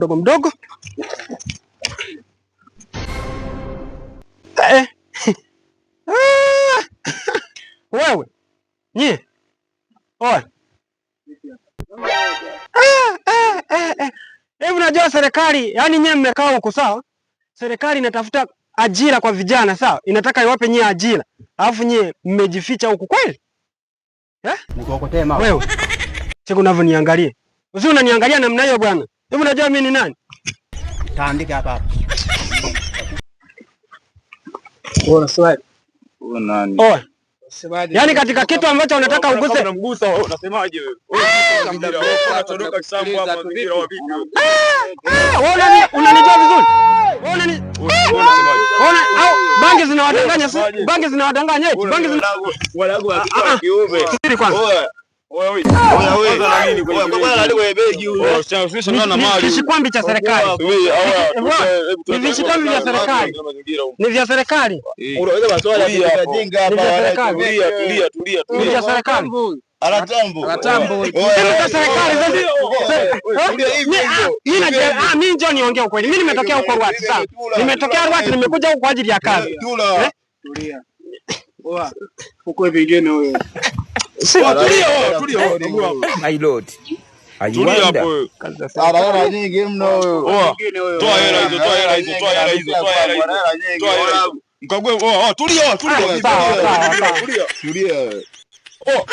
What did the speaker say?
Mdogo mdogo. Eh. Ah! Wewe. Nyie. Oe. Ah, eh, eh, eh. Hivi unajua serikali, yani nyie mmekaa huko sawa? Serikali inatafuta ajira kwa vijana sawa? Inataka iwape nyie ajira. Alafu nyie mmejificha huku kweli? Eh? Nikuokotee mawe. Wewe. Siku unavyoniangalia. Usi unaniangalia namna hiyo bwana. Hivi unajua mimi ni nani? Taandika hapa hapa. Wewe unasemaje? Wewe nani? Oe. Unasemaje? Yaani katika kitu ambacho unataka uguse. Unamgusa wewe unasemaje wewe? Wewe kisambu hapa mazingira wa vipi? Ah, wewe unanijua vizuri? Wewe unani Wewe unasemaje? Ona au bangi zinawadanganya si? Bangi zinawadanganya eti bangi zina Walagu wa kiume. Subiri kwanza. Wewe wewe. Kishikwambi cha serikali. Ni vishikwambi vya serikali. Ni vya serikali. Tulia Ni vya serikali. tulia Ni vya serikali. Anatambo. Anatambo. Ni vya serikali sasa. Mimi njoo niongee ukweli. Mimi nimetokea huko Ruati sawa. Nimetokea Ruati nimekuja huko kwa ajili ya kazi. Tula. Tulia. Oa. Huko vingine wewe. Tulia, tulia. My lord. I Tulia wonder. hapo wewe. Ana nyingi mno huyo. Toa hela hizo, toa hela hizo, toa hela hizo, toa hela hizo. Toa hela hizo. Mkague, oh, tulia, tulia. Sawa, sawa, sawa. Tulia. Tulia. Oh.